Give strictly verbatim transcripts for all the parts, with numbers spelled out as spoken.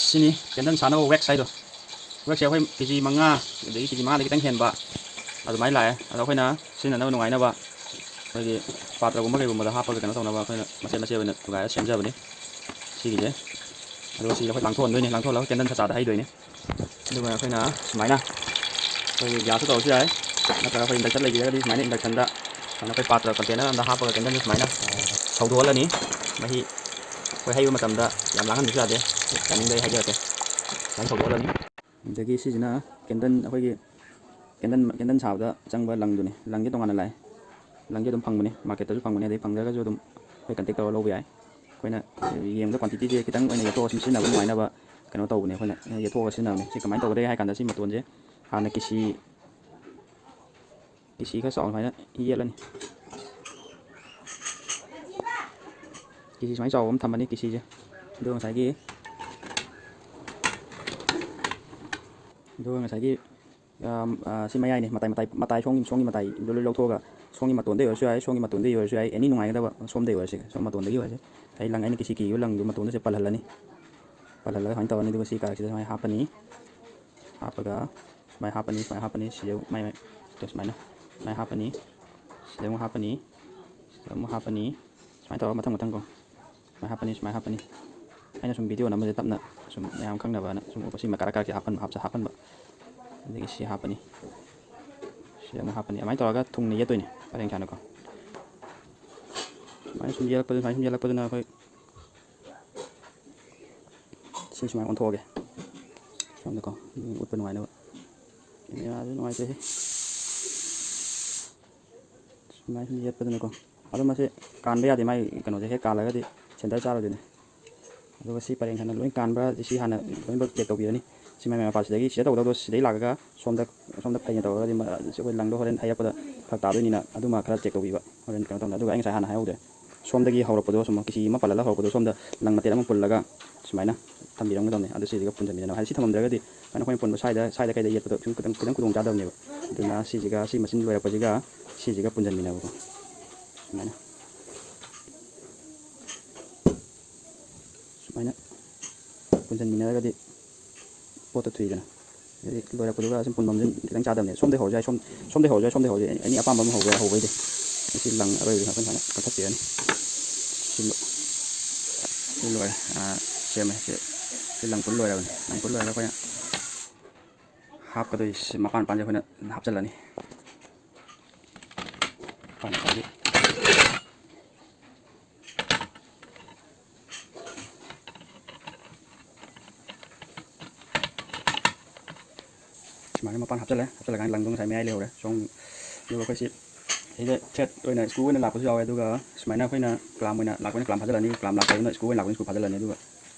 ꯁꯤꯅꯤ ꯀꯦꯟꯗꯜ ꯁꯥꯅꯕ ꯋꯦꯛꯁ ꯍꯥꯏꯗꯣ꯫ ꯋꯦꯛꯁꯦ ꯑꯩꯈꯣꯏ ꯀꯦ ꯖꯤ ꯃꯉꯥ, ꯑꯗꯒꯤ ꯀꯦ ꯖꯤ ꯃꯉꯥꯗꯒꯤ ꯈꯤꯇꯪ ꯍꯦꯟꯕ ꯑꯗꯨꯃꯥꯏꯅ ꯂꯥꯛꯑꯦ꯫ ꯑꯗꯣ ꯑꯩꯈꯣꯏꯅ ꯁꯤꯖꯤꯟꯅꯅꯕ ꯅꯨꯡꯉꯥꯏꯅꯕ ꯑꯩꯈꯣꯏꯒꯤ ꯄꯥꯇ꯭ꯔꯒꯨꯝꯕ ꯀꯩꯒꯨꯝꯕꯗ ꯍꯥꯞꯄꯒ ꯀꯩꯅꯣ ꯇꯧꯅꯕ ꯑꯩꯈꯣꯏꯅ ꯃꯆꯦꯠ ꯃꯆꯦꯠ ꯑꯣꯏꯅ ꯊꯨꯒꯥꯏꯔ ꯁꯦꯝꯖꯕꯅꯤ ꯁꯤꯒꯤꯁꯦ꯫ ꯑꯗꯨꯒ ꯁꯤꯁꯦ ꯑꯩꯈꯣꯏ ꯂꯥꯡꯊꯣꯛꯍꯟꯗꯣꯏꯅꯤ, ꯂꯥꯡꯊꯣꯛꯍꯜꯂꯒ ꯀꯦꯟꯗꯜ ꯁꯆꯥꯗ ꯍꯩꯗꯣꯏꯅꯤ꯫ ꯑꯗꯨꯒ ꯑꯩꯈꯣꯏꯅ ꯁꯨꯃꯥꯏꯅ ꯑꯩꯈꯣꯏꯒꯤ ꯒ꯭ꯌꯥꯁꯇ ꯇꯧꯔꯁꯨ ꯌꯥꯏ, ꯅꯠꯇ꯭ꯔꯒ ꯑꯩꯈꯣꯏ ꯏꯟꯗꯛꯁꯟ ꯂꯩꯕꯤꯔꯒꯗꯤ ꯁꯨꯃꯥꯏꯅ ꯏꯟꯗꯛꯁꯟꯗ ꯁꯨꯃꯥꯏꯅ ꯑꯩꯈꯣꯏ ꯄꯥꯇ꯭ꯔ ꯀꯟꯇꯦꯅꯔ ꯑꯃꯗ ꯍꯥꯞꯄꯒ ꯀꯦꯟꯗꯜꯁꯦ ꯁꯨꯃꯥꯏꯅ ꯁꯧꯗꯣꯛꯍꯜꯂꯅꯤ꯫ ꯃꯍꯤ ꯑꯩꯈꯣꯏ ꯍꯩꯕ ꯃꯇꯝꯗ ꯌꯥꯝ ꯂꯥꯡꯍꯟꯕꯁꯨ ꯌꯥꯗꯦ, ꯇꯥꯏꯃꯤꯡꯗ ꯑꯩ ꯍꯥꯏꯖꯔꯛꯀꯦ꯫ ꯁꯨꯃꯥꯏꯅ ꯁꯧꯗꯣꯛꯍꯜꯂꯅꯤ꯫ ꯑꯗꯒꯤ ꯁꯤꯁꯤꯅ ꯀꯦꯟꯗꯜ, ꯑꯩꯈꯣꯏꯒꯤ ꯀꯦꯟꯗꯜ, ꯀꯦꯟꯗꯜ ꯁꯥꯕꯗ ꯆꯪꯕ ꯂꯪꯗꯨꯅꯤ꯫ ꯂꯪꯁꯦ ꯇꯣꯉꯥꯟꯅ ꯂꯥꯛꯑꯦ꯫ ꯂꯪꯁꯦ ꯑꯗꯨꯝ ꯐꯪꯕꯅꯦ, ꯃꯥꯔꯀꯦꯠꯇꯁꯨ ꯐꯪꯕꯅꯦ, ꯑꯗꯩ ꯐꯪꯗ꯭ꯔꯒꯁꯨ ꯑꯗꯨꯝ ꯑꯩꯈꯣꯏ ꯀꯟꯇꯦꯛ ꯇꯧꯔꯒ ꯂꯧꯕ ꯌꯥꯏ꯫ ꯑꯩꯈꯣꯏꯅ ꯌꯦꯡꯕꯗ ꯀ꯭ꯋꯥꯟꯇꯤꯇꯤꯁꯦ ꯈꯤꯇꯪ ꯑꯣꯏꯅ ꯌꯦꯡꯊꯣꯛꯑꯒ ꯁꯨꯝ ꯁꯤꯖꯤꯟꯅꯕ ꯅꯨꯡꯉꯥꯏꯅꯕ ꯀꯩꯅꯣ ꯇꯧꯕꯅꯦ꯫ ꯑꯩꯈꯣꯏꯅ ꯌꯦꯠꯊꯣꯛꯑꯒ ꯁꯤꯖꯤꯟꯅꯕꯅꯦ꯫ ꯁꯤ ꯀꯃꯥꯏꯅ ꯇꯧꯒꯗꯒꯦ ꯍꯥꯏ ꯀꯥꯟꯗ ꯁꯤ ꯃꯇꯣꯟꯁꯦ ꯍꯥꯟꯅ ꯀꯤꯁꯤ, ꯀꯤꯁꯤ ꯈꯔ ꯆꯥꯎꯅ ꯁꯨꯃꯥꯏꯅ ꯌꯦꯠꯂꯅꯤ꯫ ꯀꯤꯁꯤ ꯁꯨꯃꯥꯏꯅ ꯆꯥꯎꯕ ꯑꯃ ꯊꯝꯃꯅꯤ ꯀꯤꯁꯤꯁꯦ꯫ ꯑꯗꯨꯒ ꯉꯁꯥꯏꯒꯤ, ꯑꯗꯨꯒ ꯉꯁꯥꯏꯒꯤ, ꯑꯥ, ꯑꯥ, ꯁꯤ ꯃꯌꯥꯏꯅꯤ, ꯃꯇꯥꯏ, ꯃꯇꯥꯏ, ꯃꯇꯥꯏ ꯁꯣꯝꯒꯤ, ꯁꯣꯝꯒꯤ ꯃꯇꯥꯏꯗꯣ ꯂꯣꯏ ꯂꯧꯊꯣꯛꯑꯒ ꯁꯣꯝꯒꯤ ꯃꯇꯣꯟꯗꯩ ꯑꯣꯏꯔꯁꯨ ꯌꯥꯏ, ꯁꯣꯝꯒꯤ ꯃꯇꯣꯟꯗꯩ ꯑꯣꯏꯔꯁꯨ ꯌꯥꯏ, ꯑꯦꯅꯤ ꯅꯨꯡꯉꯥꯏꯒꯗꯕ ꯁꯣꯝꯗꯩ ꯑꯣꯏꯔꯁꯨ, ꯁꯣꯝ ꯃꯇꯣꯟꯗꯒꯤ ꯑꯣꯏꯔꯁꯨ꯫ ꯑꯩ ꯂꯪ, ꯑꯩꯅ ꯀꯤꯁꯤ ꯀꯤꯈꯤꯕ ꯂꯪꯗꯨ ꯃꯇꯣꯟꯗꯁꯦ ꯄꯜꯍꯜꯂꯅꯤ꯫ ꯄꯜꯍꯜꯂꯒ ꯁꯨꯃꯥꯏꯅ ꯇꯧꯔꯅꯤ꯫ ꯑꯗꯨꯒ ꯁꯤ ꯀꯥꯔꯛꯁꯤꯗ ꯁꯨꯃꯥꯏꯅ ꯍꯥꯞꯄꯅꯤ꯫ ꯍꯥꯞꯄꯒ ꯁꯨꯃꯥꯏꯅ ꯍꯥꯞꯄꯅꯤ, ꯁꯨꯃꯥꯏꯅ ꯍꯥꯞꯄꯅꯤ꯫ ꯁꯤꯗ ꯃꯥꯏ, ꯃꯥꯏ, ꯁꯤꯗ ꯁꯨꯃꯥꯏꯅ, ꯁꯨꯃꯥꯏꯅ ꯍꯥꯞꯄꯅꯤ꯫ ꯁꯤꯗ ꯑꯃꯨꯛ ꯍꯥꯞꯄꯅꯤ꯫ ꯁꯤꯗ ꯑꯃꯨꯛ ꯍꯥꯞꯄꯅꯤ꯫ ꯁꯨꯃꯥꯏꯅ ꯇꯧꯔꯒ ꯃꯊꯪ ꯃꯊꯪ ꯀꯣ꯫ ꯁꯨꯃꯥꯏꯅ ꯍꯥꯞꯄꯅꯤ, ꯁꯨꯃꯥꯏꯅ ꯍꯥꯞꯄꯅꯤ꯫ ꯑꯩꯅ ꯁꯨꯝ ꯚꯤꯗꯤꯑꯣ ꯅꯝꯕꯁꯦ ꯇꯞꯅ ꯁꯨꯝ ꯃꯌꯥꯝ ꯈꯪꯅꯕꯅ ꯁꯨꯝ ꯎꯠꯄ, ꯁꯤ ꯃꯀꯥꯔꯛ ꯀꯥꯔꯛꯁꯦ ꯍꯥꯞꯍꯟꯕ, ꯍꯥꯞꯆ-, ꯍꯥꯞꯍꯟꯕ꯫ ꯑꯗꯒꯤ ꯁꯤ ꯍꯥꯞꯄꯅꯤ꯫ ꯁꯤ ꯑꯃꯨꯛ ꯍꯥꯞꯄꯅꯤ꯫ ꯑꯗꯨꯃꯥꯏꯅ ꯇꯧꯔꯒ ꯊꯨꯡꯅ ꯌꯦꯠꯇꯣꯏꯅꯤ ꯄꯔꯦꯡ ꯁꯥꯅꯀꯣ꯫ ꯁꯨꯃꯥꯏꯅ ꯁꯨꯝ ꯌꯦꯠꯂꯛꯄꯗ, ꯁꯨꯃꯥꯏꯅ ꯁꯨꯝ ꯌꯦꯠꯂꯛꯄꯗꯨꯅ ꯑꯩꯈꯣꯏ ꯁꯤ ꯁꯨꯃꯥꯏꯅ ꯑꯣꯟꯊꯣꯛꯑꯒꯦ꯫ ꯁꯣꯝꯗꯀꯣ, ꯎꯠꯄ ꯅꯨꯡꯉꯥꯏꯅꯕ꯫ ꯀꯦꯃꯦꯔꯥꯁꯨ ꯅꯨꯡꯉꯥꯏꯇꯦꯍꯦ꯫ ꯁꯨꯃꯥꯏꯅ ꯁꯨꯝ ꯌꯦꯠꯄꯗꯨꯅꯀꯣ꯫ ꯑꯗꯣ ꯃꯁꯤ ꯀꯥꯟꯕ ꯌꯥꯗꯦ, ꯃꯥꯒꯤ ꯀꯩꯅꯣꯁꯦ ꯍꯦꯛ ꯀꯥꯜꯂꯒꯗꯤ ꯁꯦꯟꯇꯔ ꯆꯥꯔꯣꯏꯗꯣꯏꯅꯦ꯫ ꯑꯗꯨꯒ ꯁꯤ ꯄꯔꯦꯡ ꯁꯥꯅ ꯂꯣꯏ ꯀꯥꯟꯕ꯭ꯔꯥ, ꯁꯤ ꯍꯥꯟꯅ ꯂꯣꯏꯅꯃꯛ ꯆꯦꯛ ꯇꯧꯕꯤꯔꯅꯤ꯫ ꯁꯤ ꯃꯥꯏ ꯃꯄꯥꯁꯤꯗꯒꯤ, ꯁꯤꯗ ꯇꯧꯒꯗꯕꯗꯣ ꯁꯤꯗꯩ ꯂꯥꯛꯑꯒ ꯁꯣꯝꯗ, ꯁꯣꯝꯗ ꯐꯩꯅ ꯇꯧꯔꯒꯗꯤ ꯃ-, ꯑꯩꯈꯣꯏ ꯂꯪꯗꯣ ꯍꯣꯔꯦꯟ ꯍꯩꯔꯛꯄꯗ ꯐꯔꯛ ꯇꯥꯗꯣꯏꯅꯤꯅ ꯑꯗꯨꯃ ꯈꯔ ꯆꯦꯛ ꯇꯧꯕꯤꯕ꯫ ꯍꯣꯔꯦꯟ ꯀꯩꯅꯣ ꯇꯧꯅ-, ꯑꯗꯨꯒ ꯑꯩ ꯉꯁꯥꯏ ꯍꯥꯟꯅ ꯍꯥꯏꯍꯧꯗ꯭ꯔꯦ, ꯁꯣꯝꯗꯒꯤ ꯍꯧꯔꯛꯄꯗꯣ, ꯁꯨꯝ ꯀꯤꯁꯤ ꯑꯃ ꯄꯜꯍꯜꯂꯒ ꯍꯧꯔꯛꯄꯗꯣ ꯁꯣꯝꯗ ꯂꯪ ꯃꯇꯦꯛ ꯑꯃ ꯄꯨꯜꯂꯒ ꯁꯨꯃꯥꯏꯅ ꯊꯝꯕꯤꯔꯝꯒꯗꯕꯅꯤ꯫ ꯑꯗꯨ ꯁꯤꯁꯤꯒ ꯄꯨꯟꯁꯤꯟꯃꯤꯟꯅꯅꯕ꯫ ꯍꯥꯏꯗꯤ ꯁꯤ ꯊꯝꯃꯝꯗ꯭ꯔꯒꯗꯤ ꯁꯨꯃꯥꯏꯅ ꯑꯩꯈꯣꯏꯅ ꯄꯨꯟꯕ ꯁ꯭ꯋꯥꯏꯗ, ꯁ꯭ꯋꯥꯏꯗ ꯀꯩꯗ ꯌꯦꯠꯄꯗꯣ ꯁꯨꯝ ꯈꯤꯇꯪ, ꯈꯤꯇꯪ ꯈꯨꯗꯣꯡ ꯆꯥꯗꯕꯅꯦꯕ꯫ ꯑꯗꯨꯅ ꯁꯤꯁꯤꯒ, ꯁꯤ ꯃꯆꯤꯟ ꯂꯣꯏꯔꯛꯄꯁꯤꯒ ꯁꯤꯁꯤꯒ ꯄꯨꯟꯁꯤꯟꯃꯤꯟꯅꯕꯀꯣ꯫ ꯁꯨꯃꯥꯏꯅ꯫ ꯁꯨꯃꯥꯏꯅ ꯄꯨꯟꯁꯤꯟꯃꯤꯟꯅꯔꯒꯗꯤ ꯄꯣꯠꯇꯣ ꯊꯨꯏꯗꯅ꯫ ꯑꯗꯩ ꯂꯣꯏꯔꯛꯄꯗꯨꯒ ꯁꯨꯝ ꯄꯨꯟꯐꯝꯁꯨ ꯈꯤꯇꯪ ꯆꯥꯗꯕꯅꯦ꯫ ꯁꯣꯝꯗꯩ ꯍꯧꯔꯁꯨ ꯌꯥꯏ, ꯁꯣꯝ-, ꯁꯣꯝꯗꯩ ꯍꯧꯔꯁꯨ ꯌꯥꯏ, ꯁꯣꯝꯗꯩ ꯍꯧꯔꯁꯨ ꯌꯥꯏ꯫ ꯑꯦꯅꯤ ꯑꯄꯥꯝꯕ ꯑꯃ ꯍꯧꯕ ꯌꯥꯏ, ꯍꯧꯕꯩꯗꯤ꯫ ꯁꯤ ꯂꯪ ꯑꯔꯣꯏꯕꯁꯦ ꯉꯥꯛꯇꯪ ꯁꯨꯃꯥꯏꯅ ꯀꯛꯊꯠꯄꯤꯔꯅꯤ꯫ ꯁꯤ ꯂꯣ-, ꯁꯤ ꯂꯣꯏꯔꯦ꯫ ꯑꯥ, ꯁꯦꯝꯃꯦ꯫ ꯁꯤ, ꯁꯤ ꯂꯪ ꯄꯨꯟ ꯂꯣꯏꯔꯕꯅꯤ꯫ ꯂꯪ ꯄꯨꯟ ꯂꯣꯏꯔꯒ ꯑꯩꯈꯣꯏꯅ ꯍꯥꯞꯀꯗꯣꯏꯁꯦ ꯃꯄꯥꯟ ꯃꯄꯥꯟꯁꯦ ꯑꯩꯈꯣꯏꯅ ꯍꯥꯞꯆꯤꯜꯂꯅꯤ꯫ ꯃꯄꯥꯟ ꯃꯄꯥꯟꯁꯦ ꯁꯨꯃꯥꯏꯅ ꯃꯄꯥꯟ ꯍꯥꯞꯆꯜꯂꯦ꯫ ꯍꯥꯞꯆꯜꯂꯀꯥꯟꯗ ꯂꯪꯗꯣ ꯉꯁꯥꯏ ꯃꯌꯥꯏ ꯂꯩꯍꯧꯔꯦ꯫ ꯁꯣꯝ, ꯑꯗꯨꯒ ꯑꯩꯈꯣꯏꯁꯤ ꯁꯤꯗ thread ꯑꯣꯏꯅ screw ꯑꯣꯏꯅ ꯂꯥꯛꯄꯁꯨ ꯌꯥꯎꯋꯦ꯫ ꯑꯗꯨꯒ ꯁꯨꯃꯥꯏꯅ ꯑꯩꯈꯣꯏꯅ clamp ꯑꯣꯏꯅ ꯂꯥꯛꯄꯅ clamp ꯐꯥꯖꯤꯜꯂꯅꯤ, clamp ꯂꯥꯛꯇꯕꯅ screw ꯑꯣꯏꯅ ꯂꯥꯛꯄꯅ screw ꯐꯥꯖꯤꯜꯂꯅꯤ꯫ ꯑꯗꯨꯒ,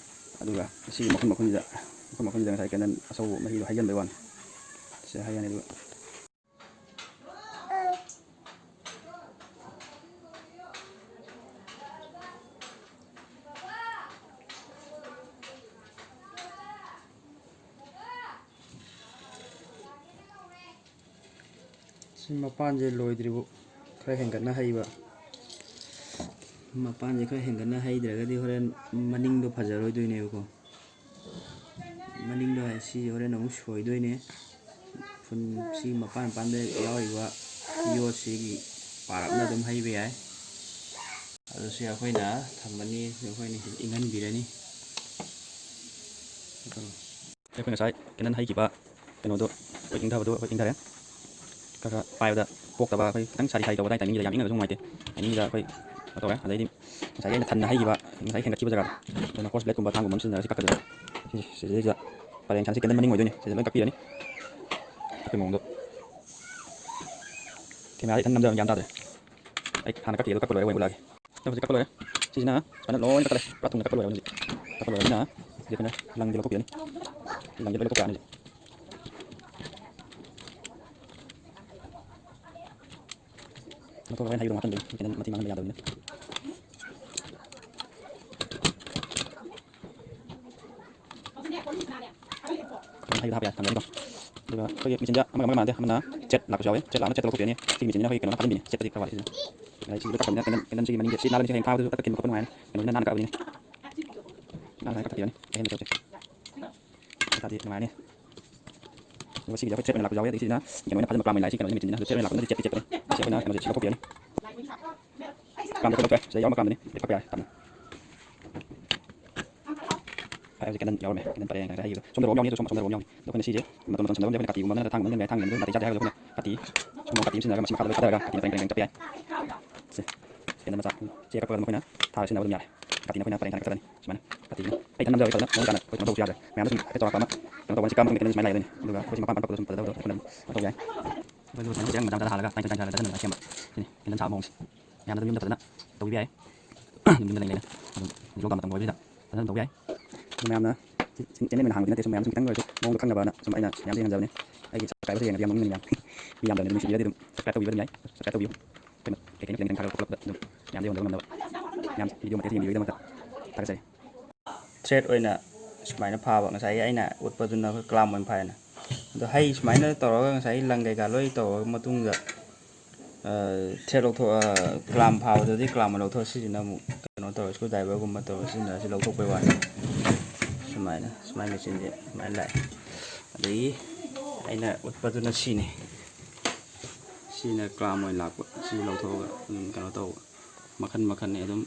ꯑꯗꯨꯒ ꯁꯤꯒꯤ ꯃꯈꯨꯟ ꯃꯈꯨꯟꯁꯤꯗ, ꯃꯈꯨꯟ ꯃꯈꯨꯟꯁꯤꯗ ꯉꯁꯥꯏ candle ꯑꯁꯧꯕ ꯃꯍꯤꯗꯣ ꯍꯩꯖꯤꯟꯕꯩ ꯋꯥꯅꯤ꯫ ꯁꯤ ꯍꯩꯔꯅꯤ꯫ ꯑꯗꯨꯒ ꯁꯤ ꯃꯄꯥꯟꯁꯦ ꯂꯣꯏꯗ꯭ꯔꯤꯕꯨ ꯈꯔ ꯍꯦꯟꯒꯠꯅ ꯍꯩꯕ꯫ ꯃꯄꯥꯟꯁꯦ ꯈꯔ ꯍꯦꯟꯒꯠꯅ ꯍꯩꯗ꯭ꯔꯒꯗꯤ ꯍꯣꯔꯦꯟ ꯃꯅꯤꯡꯗꯣ ꯐꯖꯔꯣꯏꯗꯣꯏꯅꯦꯕꯀꯣ꯫ ꯃꯅꯤꯡꯗꯣ ꯁꯤ ꯍꯣꯔꯦꯟ ꯑꯃꯨꯛ ꯁꯣꯏꯗꯣꯏꯅꯦ꯫ ꯐꯨꯟ ꯁꯤ ꯃꯄꯥꯟ ꯃꯄꯥꯟꯗ ꯌꯥꯎꯔꯤꯕ ꯌꯣꯠꯁꯤꯒꯤ ꯄꯥꯔꯞꯅ ꯑꯗꯨꯝ ꯍꯩꯕ ꯌꯥꯏ꯫ ꯑꯗꯨ ꯁꯤ ꯑꯩꯈꯣꯏꯅ ꯊꯝꯃꯅꯤ, ꯁꯤ ꯑꯩꯈꯣꯏꯅ ꯏꯪꯍꯟꯕꯤꯔꯅꯤ꯫ ꯑꯩꯈꯣꯏ ꯉꯁꯥꯏ candle ꯍꯩꯈꯤꯕ ꯀꯩꯅꯣꯗꯣ, ꯑꯩꯈꯣꯏ ꯏꯪꯊꯕꯗꯣ ꯑꯩꯈꯣꯏ ꯏꯪꯊꯔꯦ꯫ ꯈꯔ ꯈꯔ ꯄꯥꯏꯕꯗ ꯄꯣꯛꯇꯕ, ꯑꯩꯈꯣꯏ ꯈꯤꯇꯪ ꯁꯥꯔꯤ ꯁꯥꯔꯤ ꯇꯧꯕ ꯑꯗꯥꯏ timingꯗ ꯌꯥꯝ ꯏꯪꯉꯒꯁꯨ ꯅꯨꯡꯉꯥꯏꯇꯦ꯫ Timingꯗ ꯑꯩꯈꯣꯏ ꯀꯩꯅꯣ ꯇꯧꯔꯦ꯫ ꯑꯗꯩꯗꯤ ꯉꯁꯥꯏꯒꯤ ꯑꯩꯅ ꯊꯟꯅ ꯍꯩꯈꯤꯕ, ꯉꯁꯥꯏ ꯍꯦꯟꯒꯠꯈꯤꯕ ꯖꯒꯥꯗꯣ, ꯑꯗꯨꯅ horse bladeꯀꯨꯝꯕ ꯊꯥꯡꯒꯨꯝꯕ ꯑꯃ ꯁꯤꯖꯤꯟꯅꯔꯒ ꯁꯤ ꯀꯛꯀꯗꯣꯏꯅꯤ꯫ ꯁꯤ, ꯁꯤꯗꯩꯁꯤꯗ ꯄꯔꯦꯡ ꯁꯥꯅ ꯁꯤ candle ꯃꯅꯤꯡ ꯑꯣꯏꯗꯣꯏꯅꯤ꯫ ꯁꯤꯗ ꯂꯣꯏ ꯀꯛꯄꯤꯔꯅꯤ꯫ ꯀꯛꯄꯩ ꯃꯑꯣꯡꯗꯣ cameraꯗ ꯏꯊꯟ ꯅꯝꯖꯕ ꯒ꯭ꯌꯥꯟ ꯇꯥꯗ꯭ꯔꯦ꯫ ꯑꯩ ꯍꯥꯟꯅ ꯀꯛꯈꯤꯒꯦ, ꯑꯗꯨ ꯀꯛꯄ ꯂꯣꯏꯔꯒ ꯑꯣꯏꯅ ꯎꯠꯂꯛꯑꯒꯦ꯫ ꯑꯗꯣ ꯍꯧꯖꯤꯛ ꯀꯛꯄ ꯂꯣꯏꯔꯦ꯫ ꯁꯤꯁꯤꯅ ꯁꯨꯃꯥꯏꯅ ꯂꯣꯏꯅ ꯀꯛꯊꯠꯂꯦ꯫ ꯄꯨꯔꯥ ꯊꯨꯡꯅ ꯀꯛꯄ ꯂꯣꯏꯔꯦ ꯍꯧꯖꯤꯛ꯫ ꯀꯛꯄ ꯂꯣꯏꯔꯕꯅꯤꯅ ꯁꯤꯗ ꯑꯩꯈꯣꯏꯅ ꯂꯪꯁꯦ ꯂꯧꯊꯣꯛꯄꯤꯔꯅꯤ꯫ ꯂꯪꯁꯦ ꯂꯣꯏ ꯂꯧꯊꯣꯛꯄ ꯌꯥꯔꯅꯤ ꯍꯧꯖꯤꯛ꯫ ꯂꯧꯊꯣꯛꯑꯒ ꯍꯣꯔꯦꯟ ꯍꯩꯕꯗꯣ ꯉꯥꯛꯇꯪꯗꯤ ꯀꯩꯅꯣ ꯃꯊꯤ ꯃꯥꯡꯍꯟꯕ ꯌꯥꯗꯕꯅꯤꯅ꯫ ꯍꯩꯗꯣ ꯍꯥꯞꯄ ꯌꯥꯏ, ꯊꯝꯒꯅꯤꯀꯣ꯫ ꯑꯗꯨꯒ ꯑꯩꯈꯣꯏꯒꯤ ꯃꯦꯆꯤꯟꯁꯦ ꯑꯃꯒ ꯑꯃꯒ ꯃꯥꯟꯅꯗꯦ, ꯑꯃꯅ ꯆꯦꯠ ꯂꯥꯛꯄꯁꯨ ꯌꯥꯎꯋꯦ꯫ ꯆꯦꯠ ꯂꯥꯛꯑꯒꯅ ꯆꯦꯠꯇ ꯂꯧꯊꯣꯛꯄꯤꯔꯅꯤ꯫ ꯁꯤꯒꯤ ꯃꯦꯆꯤꯟꯁꯤꯅ ꯑꯩꯈꯣꯏꯒꯤ ꯀꯩꯅꯣꯅ ꯐꯥꯖꯤꯟꯕꯤꯅꯤ꯫ ꯆꯦꯠꯇꯗꯤ ꯈꯔ ꯋꯥꯠꯂꯤ ꯁꯤꯁꯤꯅ꯫ ꯑꯗꯩ ꯁꯤꯁꯨ ꯂꯣꯏ ꯀꯛꯈ꯭ꯔꯕꯅꯤꯅ ꯀꯦꯟꯗꯜ, ꯀꯦꯟꯗꯜꯁꯤꯒꯤ ꯃꯅꯤꯡꯁꯦ ꯁꯤ ꯅꯥꯜꯂꯗꯤ ꯁꯤ ꯍꯌꯦꯡ ꯐꯥꯕꯗꯁꯨ ꯇꯠꯇ ꯀꯤꯟꯕ ꯈꯣꯠꯄ ꯅꯨꯡꯉꯥꯏꯔꯅꯤ꯫ ꯀꯩꯅꯣꯁꯤꯅ ꯅꯥꯟꯅ ꯀꯛꯑꯕꯅꯤꯅ꯫ ꯅꯥꯟꯅ ꯀꯛꯊꯠꯄꯤꯔꯅꯤ꯫ ꯑꯍꯦꯟꯕ ꯁꯔꯨꯛꯁꯦ꯫ ꯑꯗꯨ ꯇꯥꯔꯗꯤ ꯅꯨꯡꯉꯥꯏꯔꯅꯤ꯫ ꯑꯗꯨꯒ ꯁꯤꯒꯤꯁꯦ ꯑꯩꯈꯣꯏ thread ꯑꯣꯏꯅ ꯂꯥꯛꯄꯁꯨ ꯌꯥꯎꯋꯦ꯫ ꯑꯗꯒꯤ ꯁꯤꯁꯤꯅ ꯀꯩꯅꯣ ꯑꯣꯏꯅ ꯐꯖꯅ ꯄ꯭ꯂꯥꯝ ꯑꯣꯏꯅ ꯂꯥꯛꯑꯦ꯫ ꯁꯤ ꯀꯩꯅꯣꯁꯦ ꯃꯦꯆꯤꯟꯁꯤꯅ꯫ ꯑꯗꯨ thread ꯑꯣꯏꯅ ꯂꯥꯛꯄꯗꯨꯅ ꯆꯦꯠꯇꯤ ꯆꯦꯠꯄꯅꯤ꯫ ꯁꯤ ꯑꯩꯈꯣꯏꯅ ꯀꯩꯅꯣꯁꯦ ꯁꯤ ꯂꯧꯊꯣꯛꯄꯤꯔꯅꯤ꯫ ꯄ꯭ꯂꯥꯝꯗ ꯊꯣꯛꯂꯛꯇ꯭ꯔꯦ꯫ ꯁꯤꯗ ꯌꯥꯎꯔꯝꯕ ꯄ꯭ꯂꯥꯝꯗꯨꯅꯤ꯫ ꯐꯛꯄ ꯌꯥꯔꯦ꯫ ꯇꯞꯅ꯫ ꯍꯥꯏ ꯍꯧꯖꯤꯛ candle ꯌꯥꯎꯔꯝꯃꯦ꯫ Candle ꯄꯔꯦꯡ ꯍꯥꯏꯔꯒ ꯍꯩꯕꯗꯣ꯫ ꯁꯣꯝꯗ row ꯑꯃ ꯌꯥꯎꯅꯤ꯫ ꯑꯗꯨ ꯁꯣꯝ ꯑꯁꯣꯝꯗ row ꯑꯃ ꯌꯥꯎꯅꯤ꯫ ꯑꯗꯣ ꯑꯩꯈꯣꯏꯅ ꯁꯤꯁꯦ ꯃꯇꯣꯟ ꯃꯇꯣꯟ ꯁꯝꯅꯕ ꯑꯩꯈꯣꯏꯅ ꯀꯥꯇꯤꯒꯨꯝꯕ ꯑꯃ ꯅꯠꯇ꯭ꯔꯒ ꯊꯥꯡ ꯑꯃ ꯌꯥꯏ꯫ ꯊꯥꯡ ꯌꯥꯟꯕꯗꯨ ꯅꯥꯇꯩ ꯆꯥꯗꯦ ꯍꯥꯏꯔꯒꯁꯨ ꯑꯩꯈꯣꯏꯅ ꯀꯥꯇꯤ, ꯁꯣꯝ ꯀꯥꯇꯤ ꯑꯃ ꯁꯤꯖꯤꯟꯅꯔꯒ ꯃꯁꯤ ꯃꯈꯥꯗ ꯂꯣꯏ ꯊꯥꯗꯔꯒ ꯀꯥꯇꯤꯅ ꯄꯔꯦꯡ ꯄꯔꯦꯡ ꯆꯠꯄ ꯌꯥꯏ꯫ ꯁꯦ꯫ Candle ꯃꯆꯥ꯫ ꯆꯦ ꯀꯛꯄꯗ ꯑꯗꯨꯝ ꯑꯩꯈꯣꯏꯅ ꯊꯥꯔꯒ ꯁꯤꯖꯤꯟꯅꯕ ꯑꯗꯨꯝ ꯌꯥꯔꯦ꯫ ꯀꯥꯇꯤꯅ ꯑꯩꯈꯣꯏꯅ ꯄꯔꯦꯡ ꯄꯔꯦꯡ ꯆꯠꯂꯅꯤ꯫ ꯁꯨꯃꯥꯏꯅ ꯀꯥꯇꯤꯅ ꯑꯩ ꯏꯊꯟ ꯅꯝꯖꯕꯒꯤ ꯐꯖꯅ ꯃꯑꯣꯡ ꯇꯥꯅ ꯑꯩꯈꯣꯏ ꯀꯩꯅꯣ ꯇꯧꯕꯁꯨ ꯌꯥꯗ꯭ꯔꯦ꯫ ꯃꯌꯥꯝꯗ ꯁꯨꯝ ꯍꯥꯏꯐꯦꯠ ꯆꯥꯎꯔꯥꯛꯄ ꯑꯃ ꯀꯩꯅꯣ ꯇꯧꯕ ꯁꯤ ꯀꯥ ꯃꯇꯨꯡꯗ candle ꯁꯨꯃꯥꯏꯅ ꯂꯥꯛꯑꯦ ꯑꯗꯨꯅꯤ꯫ ꯑꯗꯨꯒ ꯑꯩꯈꯣꯏ ꯁꯤ ꯃꯄꯥꯟ ꯃꯄꯥꯟ ꯊꯣꯛꯄꯗ ꯁꯨꯝ ꯐꯖꯗꯕꯗꯣ ꯑꯩꯈꯣꯏꯅ ꯑꯗꯨꯝ ꯂꯧꯊꯣꯛꯄ ꯌꯥꯏ꯫ ꯑꯩꯈꯣꯏ ꯂꯨ ꯊꯥꯡꯅ ꯆꯦꯔꯪ ꯃꯆꯥ ꯃꯆꯥꯗ ꯍꯥꯜꯂꯒ ꯇꯥꯏ ꯇꯥꯏ ꯁꯥꯔꯒ ꯐꯖꯅ ꯑꯗꯨꯝ ꯁꯦꯝꯕ꯫ ꯁꯤꯅꯤ candle ꯁꯥꯕ ꯃꯑꯣꯡꯁꯦ꯫ ꯃꯌꯥꯝꯅ ꯑꯗꯨꯝ ꯌꯨꯝꯗ ꯐꯖꯅ ꯇꯧꯕꯤꯕ ꯌꯥꯏ꯫ ꯑꯗꯨꯝ ꯌꯨꯝꯗ ꯂꯩ ꯂꯩꯅ ꯑꯗꯨꯝ lockdown ꯃꯇꯝ ꯑꯣꯏꯕꯁꯤꯗ ꯐꯖꯅ ꯇꯧꯕ ꯌꯥꯏ꯫ ꯑꯗꯨ ꯃꯌꯥꯝꯅ ꯁꯤ channel ꯑꯣꯏꯅ ꯍꯥꯡꯕꯗꯤ ꯅꯠꯇꯦ, ꯁꯨꯝ ꯃꯌꯥꯝꯅ ꯁꯨꯝ ꯈꯤꯇꯪ ꯑꯣꯏꯔꯁꯨ ꯃꯑꯣꯡꯗꯣ ꯈꯪꯅꯕꯅ ꯁꯨꯝ ꯑꯩꯅ ꯃꯌꯥꯝꯗ ꯌꯦꯡꯍꯟꯖꯕꯅꯤ꯫ ꯑꯩꯒꯤ subscriberꯁꯦ ꯌꯦꯡꯉꯗꯤ ꯌꯥꯝ ꯅꯣꯛꯅꯤꯡꯒꯅꯤ ꯃꯌꯥꯝ꯫ ꯃꯤ ꯌꯥꯝꯗꯕꯅꯤ, ꯑꯗꯨꯝ ꯅꯨꯡꯁꯤꯕꯤꯔꯗꯤ ꯑꯗꯨꯝ subscribe ꯇꯧꯕꯤꯕ ꯑꯗꯨꯝ ꯌꯥꯏ꯫ Subscribe ꯇꯧꯕꯤꯌꯨ꯫ ꯑꯩꯈꯣꯏꯅ ꯀꯩꯀꯩꯅꯣ ꯈꯤꯇꯪ ꯈꯤꯇꯪ ꯊꯥꯒꯠꯂꯛꯄ ꯈꯣꯠꯂꯛꯄꯗ ꯑꯗꯨꯝ ꯃꯌꯥꯝꯗ ꯌꯧꯅꯕ ꯉꯝꯅꯕ꯫ ꯃꯌꯥꯝ video ꯃꯇꯦꯛꯁꯦ ꯌꯦꯡꯕꯤꯕꯒꯤꯗꯃꯛꯇ ꯊꯥꯒꯠꯆꯔꯤ꯫ Thread ꯑꯣꯏꯅ ꯁꯨꯃꯥꯏꯅ ꯐꯥꯕ, ꯉꯁꯥꯏꯒꯤ ꯑꯩꯅ ꯎꯠꯄꯗꯨꯅ ꯑꯩꯈꯣꯏ clamp ꯑꯣꯏꯅ ꯐꯥꯏꯅ꯫ ꯑꯗꯣ ꯍꯩ ꯁꯨꯃꯥꯏꯅ ꯇꯧꯔꯒ ꯉꯁꯥꯏꯒꯤ ꯂꯪ ꯀꯩꯀꯥ ꯂꯣꯏ ꯇꯧꯔꯕ ꯃꯇꯨꯡꯗ, ꯑ, thread ꯂꯧꯊꯣꯛ-, ꯑ, clamp ꯐꯥꯕꯗꯨꯗꯤ clamp ꯑꯣꯏꯅ ꯂꯧꯊꯣꯛꯑ ꯁꯤꯖꯤꯟꯅ ꯑꯃꯨꯛ ꯀꯩꯅꯣ ꯇꯧꯔ screwdriverꯒꯨꯝꯕ ꯇꯧꯔ ꯁꯤꯖꯤꯟꯅꯔꯁꯤ ꯂꯧꯊꯣꯛꯄꯩ ꯋꯥꯅꯤ꯫ ꯁꯨꯃꯥꯏꯅ, ꯁꯨꯃꯥꯏꯅ machineꯁꯦ ꯁꯨꯃꯥꯏꯅ ꯂꯥꯛꯑꯦ꯫ ꯑꯗꯒꯤ ꯑꯩꯅ ꯎꯠꯄꯗꯨꯅ ꯁꯤꯅꯤ꯫ ꯁꯤꯅ clamp ꯑꯣꯏꯅ ꯂꯥꯛꯄ꯫ ꯁꯤ ꯂꯧꯊꯣꯛꯑꯒ ꯑꯗꯨꯝ ꯀꯩꯅꯣ ꯇꯧꯕ꯫ ꯃꯈꯟ ꯃꯈꯟꯅꯤ ꯑꯗꯨꯝ꯫